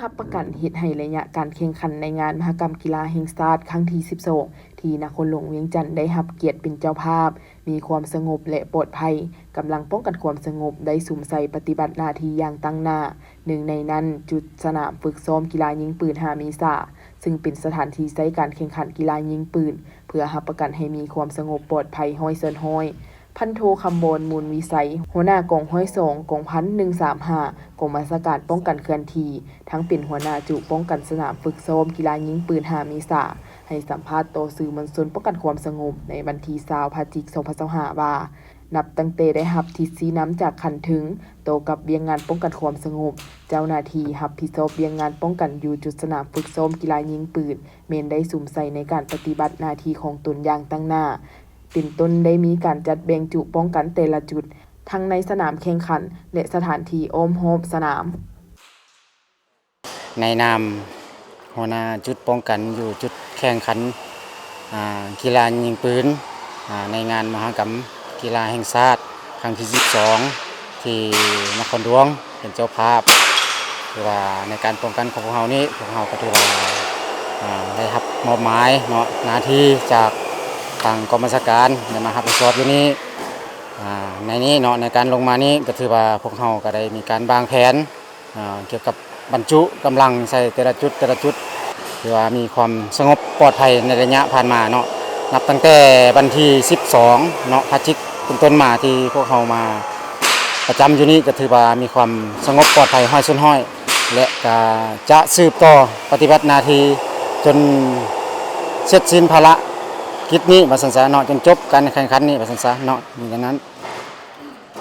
ຮັບປະກັນເຮັດໃຫ້ໄລຍະການແຂ່ງຂັນໃນງານມະຫະກຳກິລາແຫ່ງຊາດຄັ້ງທີສິບສອງ ທີ່ນະຄອນຫຼວງວຽງຈັນໄດ້ຮັບກຽດເປັນເຈົ້າພາບ ມີຄວາມສະຫງົບ ແລະ ປອດໄພ, ກຳລັງປ້ອງກັນຄວາມສະຫງົບໄດ້ສຸມໃສ່ປະຕິບັດໜ້າທີ່ຢ່າງຕັ້ງໜ້າ, ໜຶ່ງໃນນັ້ນ ຈຸດສະໜາມຝຶກຊ້ອມກິລາຍິງປືນຫ້າເມສາ, ຊຶ່ງເປັນສະຖານທີ່ໃຊ້ການແຂ່ງຂັນກິລາຍິງປືນ ເພື່ອຮັບປະກັນໃຫ້ມີຄວາມສະຫງົບປອດໄພຮ້ອຍສ່ວນຮ້ອຍ. ພັນໂທ ຄຳບອນ ມູນວິໄຊ ຫົວໜ້າກອງຮ້ອຍສອງ ກອງພັນໜຶ່ງສາມຫ້າ ກອງບັນຊາການປ້ອງກັນເຄື່ອນທີ່ ທັງເປັນຫົວໜ້າຈຸປ້ອງກັນສະໜາມຝຶກຊ້ອມກິລາຍິງປືນຫ້າເມສາ ໃຫ້ສຳພາດຕໍ່ສື່ມວນຊົນປ້ອງກັນຄວາມສະຫງົບໃນວັນທີຊາວ ພະຈິກ ສອງພັນຊາວຫ້າ ວ່າ ນັບຕັ້ງແຕ່ໄດ້ຮັບທິດຊີ້ນຳຈາກຂັ້ນເທິງ ຕໍ່ກັບວຽກງານປ້ອງກັນຄວາມສະຫງົບ, ເຈົ້າໜ້າທີ່ຮັບຜິດຊອບວຽກງານປ້ອງກັນຢູ່ຈຸດສະໜາມຝຶກຊ້ອມກິລາຍິງປືນ ແມ່ນໄດ້ສຸມໃສ່ໃນການປະຕິບັດໜ້າທີ່ຂອງຕົນຢ່າງຕັ້ງໜ້າ, ເປັນຕົ້ນໄດ້ມີການຈັດແບ່ງຈຸປ້ອງກັນແຕ່ລະຈຸດ ທັງໃນສະໜາມແຂ່ງຂັນ ແລະ ສະຖານທີ່ອ້ອມຮອບສະໜາມ. ໃນນາມຫົວໜ້າຈຸດປ້ອງກັນຢູ່ຈຸດແຂ່ງຂັນ ອ່າ ກິລາຍິງປືນ ອ່າ ໃນງານມະຫະກຳກິລາແຫ່ງຊາດຄັ້ງທີສິບສອງ ທີ່ນະຄອນຫຼວງເປັນເຈົ້າພາບ, ຄືວ່າໃນການປ້ອງກັນຂອງພວກເຮົານີ້ ພວກເຮົາກໍຖືວ່າ ອ່າ ໄດ້ຮັບມອບໝາຍເນາະ ໜ້າທີ່ຈາກທາງກອງບັນຊາການໄດ້ມາຮັບຜິດຊອບຢູ່ນີ້. ອ່າ ໃນນີ້ເນາະ ໃນການລົງມານີ້ກໍຖືວ່າພວກເຮົາກໍໄດ້ມີການວາງແຜນ ອ່າ ກ່ຽວກັບບັນຈຸກຳລັງໃສ່ແຕ່ລະຈຸດ ແຕ່ລະຈຸດ ຖືວ່າມີຄວາມສະຫງົບປອດໄພໃນໄລຍະຜ່ານມາເນາະ, ນັບຕັ້ງແຕ່ວັນທີສິບສອງເນາະ ພະຈິກເປັນຕົ້ນມາ ທີ່ພວກເຮົາມາປະຈຳຢູ່ນີ້ ກໍຖືວ່າມີຄວາມສະຫງົບປອດໄພຮ້ອຍສ່ວນຮ້ອຍ ແລະ ກໍຈະສືບຕໍ່ປະຕິບັດໜ້າທີ່ຈົນເສັດສິ້ນພາລະກິດນີ້ວ່າຊັ້ນຊະເນາະ, ຈົນຈົບການແຂ່ງຂັນນີ້ວ່າຊັ້ນຊະເນາະ, ມີແຕ່ນັ້ນ.